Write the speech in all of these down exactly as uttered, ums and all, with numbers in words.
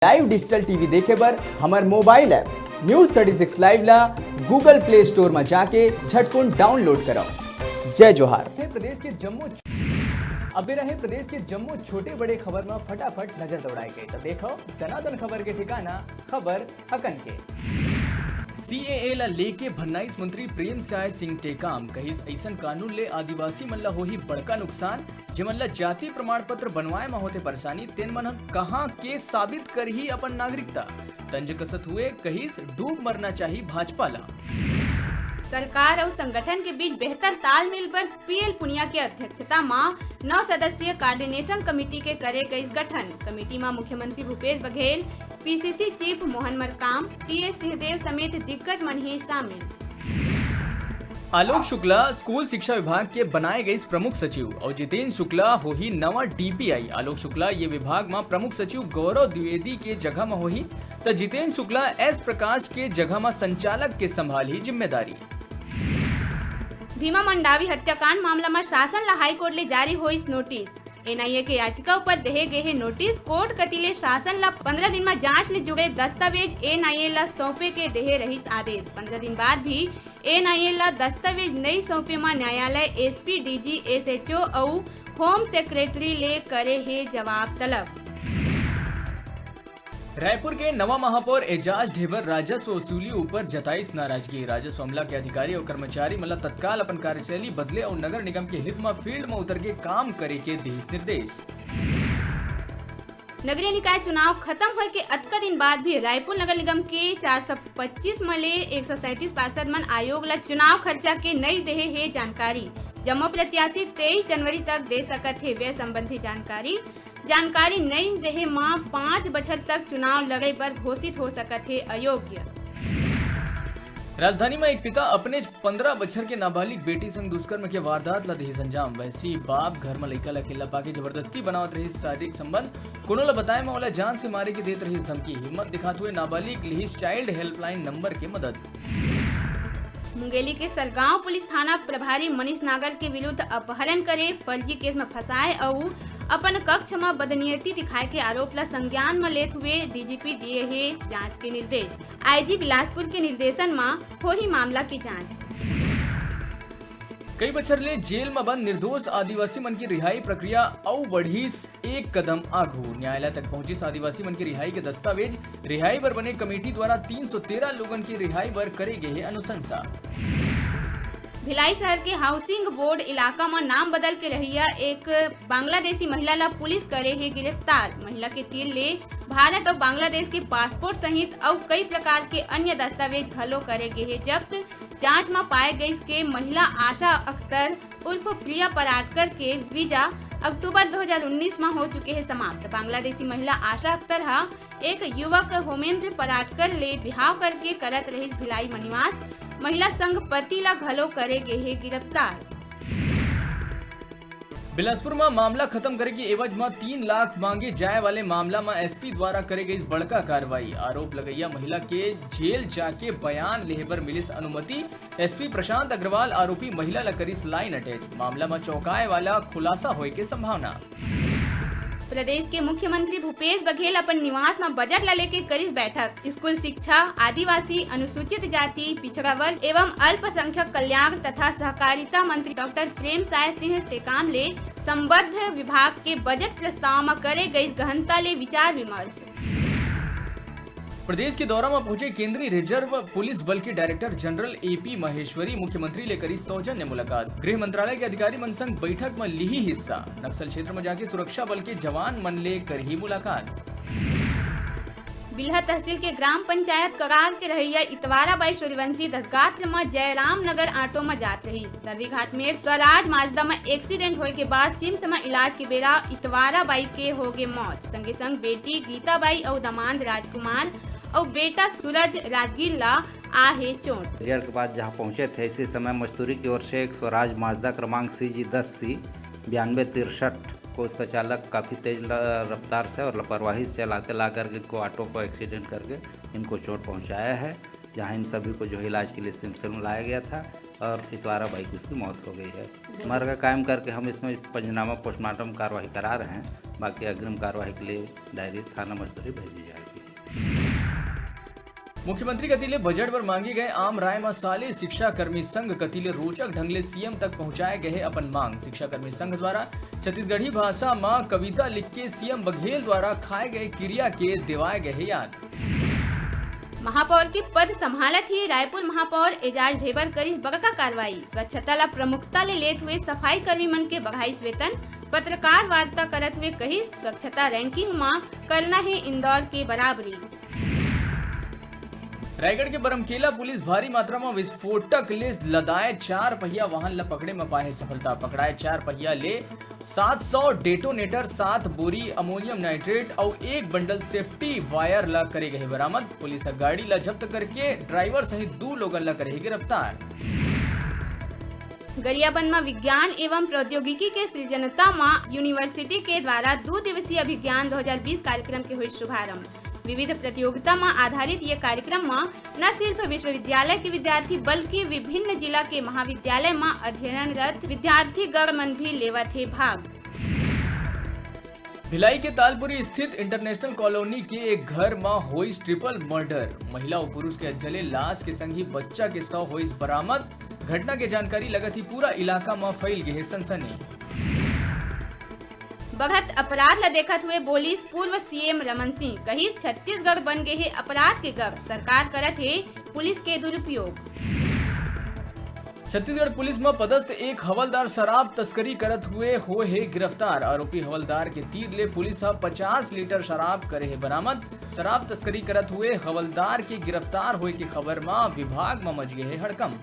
Live digital T V देखे बर हमर mobile app News thirty six Live ला Google Play Store म जाके झटकुन download करव। जय जोहार। हे प्रदेश के जम्मो अबे रहे प्रदेश के जम्मो छोटे बड़े खबर म फटाफट नजर दौड़ाए के, त देखव दनादन खबर के ठिकाना खबर हकन के। C A A ला लेके भन्नाइस मंत्री प्रेम साय सिंह टेकाम, कहिस अइसन कानून ले आदिवासी मन ला होही बड़का नुकसान, जेमन ला जाति प्रमाण पत्र बनवाए म होथे परेशानी, तेन मन ह कहां के साबित करही अपन नागरिकता। तंज कसत हुए कहिस डूब मरना चाही भाजपा ला। सरकार अउ संगठन के बीच बेहतर तालमेल बर पी एल पुनिया के अध्यक्षता म नौ सदस्यीय coordination committee के करे गइस गठन। Committee म मुख्यमंत्री Bhupesh Baghel, P C C chief Mohan Markam, T S Singh Deo समेत दिग्गज मन हे शामिल। आलोक शुक्ला स्कूल शिक्षा विभाग के बनाए गइस प्रमुख सचिव अउ जितेंद्र शुक्ला होही नवा D P I। Alok Shukla ये विभाग म प्रमुख सचिव गौरव द्विवेदी के जगह म होही, त जितेंद्र शुक्ला एस प्रकाश के जगह म संचालक के संभालही जिम्मेदारी। भीमा मंडावी हत्याकांड मामला म शासन ल हाईकोर्ट ले जारी होइस नोटिस। N I A के याचिका ऊपर देहे गे हे नोटिस। कोर्ट कति ले शासन ल पंद्रह दिन म जांच ले जुड़े दस्तावेज N I A ल सौंपे के देहे रहिस आदेश। पंद्रह दिन बाद भी N I A ल दस्तावेज नइ सौंपे म न्यायालय S P, D G, S H O अउ होम सेक्रेटरी ले करे हे जवाब तलब। रायपुर के नवा महापौर एजाज ढेबर राजस्व वसूली ऊपर जताइस नाराजगी। राजस्व अमला के अधिकारी अउ कर्मचारी मन ल तत्काल अपन कार्यशैली बदले अउ नगर निगम के हित म फील्ड म उतर के काम करे के दिस निर्देश। नगरीय निकाय चुनाव खत्म होय के अतका दिन बाद भी रायपुर नगर निगम के चार सौ पच्चीस म ले एक सौ सैंतीस पार्षद मन आयोग ल चुनाव खर्चा के नइ देहे हे जानकारी। जम्मो प्रत्याशी तेईस जनवरी तक दे सकत हे व्यय संबंधी जानकारी। जानकारी नइ देहे म पाँच बछर तक चुनाव लड़े बर घोषित हो सकत हे अयोग्य। राजधानी म एक पिता अपने पंद्रह बछर के नाबालिग बेटी संग दुष्कर्म के वारदात ल दिहिस अंजाम। वैसी बाप घर म लइका ल अकेल्ला पाके जबरदस्ती बनावत रहिस शारीरिक संबंध। कोनो ल बताए म ओला जान से मारे के देत रहिस धमकी। हिम्मत दिखात हुए नाबालिग लिहिस चाइल्ड हेल्पलाइन नंबर के मदद। मुंगेली के सरगांव पुलिस थाना प्रभारी मनीष नागर के विरुद्ध अपहरण करे, फर्जी केस म फंसाए अउ अपन कक्ष म बदनीयती दिखाए के आरोप ल संज्ञान म लेत हुए D G P दिए हे जांच के निर्देश। I G बिलासपुर के निर्देशन म होही मामला के जांच। कई बछर ले जेल म बंद निर्दोष आदिवासी मन के रिहाई प्रक्रिया अउ बढ़िस एक कदम आघू। न्यायालय तक पहुंचिस आदिवासी मन के रिहाई के दस्तावेज। रिहाई बर बने कमेटी द्वारा तीन सौ तेरह लोगन के रिहाई बर करे गे हे अनुशंसा। भिलाई शहर के हाउसिंग बोर्ड इलाका म नाम बदल के रहइया एक बांग्लादेशी महिला ला पुलिस करे हे गिरफ्तार। महिला के तीर ले भारत अउ बांग्लादेश के पासपोर्ट सहित अउ कई प्रकार के अन्य दस्तावेज घलो करे गे हे जब्त। जांच म पाए गइस के महिला आशा अख्तर उर्फ प्रिया पराटकर के वीजा अक्टूबर दो हज़ार उन्नीस म हो चुके हे समाप्त। बांग्लादेशी महिला आशा अख्तर ह एक युवक होमेंद्र पराटकर ले बिहाव करके करत रहिस भिलाई म निवास। महिला संग पति ला घलो करे गे हे गिरफ्तार। बिलासपुर म मामला खत्म करे के एवज म तीन लाख मांगे जाए वाले मामला म S P द्वारा करे गइस बड़का कार्रवाई। आरोप लगइया महिला के जेल जाके बयान लेहे बर मिलिस अनुमति। S P प्रशांत अग्रवाल आरोपी महिला ल करिस लाइन अटैच। मामला म चौंकाए वाला खुलासा होए के संभावना। प्रदेश के मुख्यमंत्री भूपेश बघेल अपन निवास म बजट ल लेके करिस बैठक। स्कूल शिक्षा, आदिवासी, अनुसूचित जाति, पिछड़ा वर्ग एवं अल्पसंख्यक कल्याण तथा सहकारिता मंत्री डॉक्टर प्रेम साय सिंह टेकाम ले संबद्ध विभाग के बजट प्रस्ताव म करे गइस गहनता ले विचार विमर्श। प्रदेश के दौरा म पहुंचे केंद्रीय रिजर्व पुलिस बल के director general A P Maheshwari मुख्यमंत्री ले करिस सौजन्य मुलाकात। गृह मंत्रालय के अधिकारी मन संग बैठक म लिही हिस्सा। नक्सल क्षेत्र म जाके सुरक्षा बल के जवान मन ले करही मुलाकात। बिल्हा तहसील के ग्राम पंचायत करार के रहइया इतवारा बाई सूर्यवंशी दसगात्र म जयराम नगर ऑटो म जात रहिस। दर्रीघाट मेर स्वराज माजदा म एक्सीडेंट होए के बाद सिम्स म इलाज के बेरा इतवारा बाई के होगे मौत। संगे संग बेटी गीता बाई अउ दमांद राजकुमार अउ बेटा सूरज राजगीर ला आहे चोट। रिजल्ट के बाद जहां पहुंचे थे, इसी समय मस्तूरी की ओर से एक स्वराज माजदा क्रमांक C G दस C बयानबे तिरसठ को उसका चालक काफ़ी तेज ल-, रफ्तार से और लापरवाही से चलाते ला करके इनको ऑटो को एक्सीडेंट करके इनको चोट पहुंचाया है, जहां इन सभी को जो है इलाज के लिए सिम्स में लाया गया था और इतवारा बाई की उसकी मौत हो गई है। मर्ग कायम करके हम इसमें पंचनामा पोस्टमार्टम कार्रवाई करा रहे हैं, बाकी अग्रिम कार्रवाई के लिए डायरी थाना मस्तूरी भेजी जाएगी। मुख्यमंत्री कति ले बजट बर मांगे गए आम राय म साले शिक्षाकर्मी संघ कति ले रोचक ढंग ले सीएम तक पहुंचाए गए अपन मांग। शिक्षाकर्मी संघ द्वारा छत्तीसगढ़ी भाषा म कविता लिख के सीएम बघेल द्वारा खाए गए किरिया के देवाए गए याद। महापौर के पद संभालत ही रायपुर महापौर एजाज ढेबर करिस बड़का कार्रवाई। स्वच्छता ला प्रमुखता ले लेत हुए सफाई कर्मी मन के बढ़ाइस वेतन। पत्रकार वार्ता करत हुए कहिस, स्वच्छता रैंकिंग म करना हे इंदौर के बराबरी। रायगढ़ के बरमकेला पुलिस भारी मात्रा म विस्फोटक ले लदाए चार पहिया वाहन ल पकड़े म पाए हे सफलता। पकड़ाए चार पहिया ले सात सौ डेटोनेटर, सात बोरी अमोनियम नाइट्रेट अउ एक बंडल सेफ्टी वायर ल करे गए बरामद। पुलिस ह गाड़ी ल जब्त करके ड्राइवर सहित दू लोगन ल करे हे गिरफ्तार। गरियाबंद म विज्ञान एवं प्रौद्योगिकी के सृजनता म यूनिवर्सिटी के द्वारा दू दिवसीय अभिज्ञान दो हज़ार बीस कार्यक्रम के हुई शुभारंभ। विविध प्रतियोगिता म आधारित ये कार्यक्रम म न सिर्फ विश्वविद्यालय के विद्यार्थी, बल्कि विभिन्न जिला के महाविद्यालय म अध्ययनरत विद्यार्थी गण मन भी लेवत हे भाग। भिलाई के तालपुरी स्थित इंटरनेशनल कॉलोनी के एक घर म होइस ट्रिपल मर्डर। महिला अउ पुरुष के जले लाश के संग ही बच्चा के शव होइस बरामद। घटना के जानकारी लगत ही पूरा इलाका म फैल गे हे सनसनी। बढ़त अपराध ल देखत हुए बोलिस पूर्व सीएम रमन सिंह, कहिस, छत्तीसगढ़ बन गे हे अपराध के गढ़, सरकार करत हे पुलिस के दुरुपयोग। छत्तीसगढ़ पुलिस म पदस्थ एक हवलदार शराब तस्करी करत हुए होए हे गिरफ्तार। आरोपी हवलदार के तीर ले पुलिस ह पचास लीटर शराब करे हे बरामद। शराब तस्करी करत हुए हवलदार के गिरफ्तार होए के खबर म विभाग म मच गे हे हड़कंप।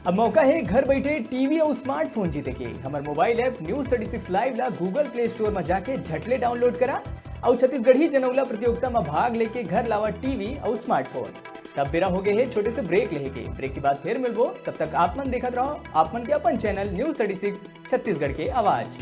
अब मौका हे घर बैठे टीवी अउ स्मार्टफोन जीते के। हमर mobile app News Thirty Six Live ला Google Play Store म जाके झट ले डाउनलोड करा अउ छत्तीसगढ़ी जनौला प्रतियोगिता म भाग लेके घर लावा टीवी अउ स्मार्टफोन। तब बेरा हो गए हे छोटे से ब्रेक लेहे के। ब्रेक के बाद फिर मिलबो, तब तक आप मन देखत रहो आप मन के अपन channel News Thirty Six Chhattisgarh के आवाज।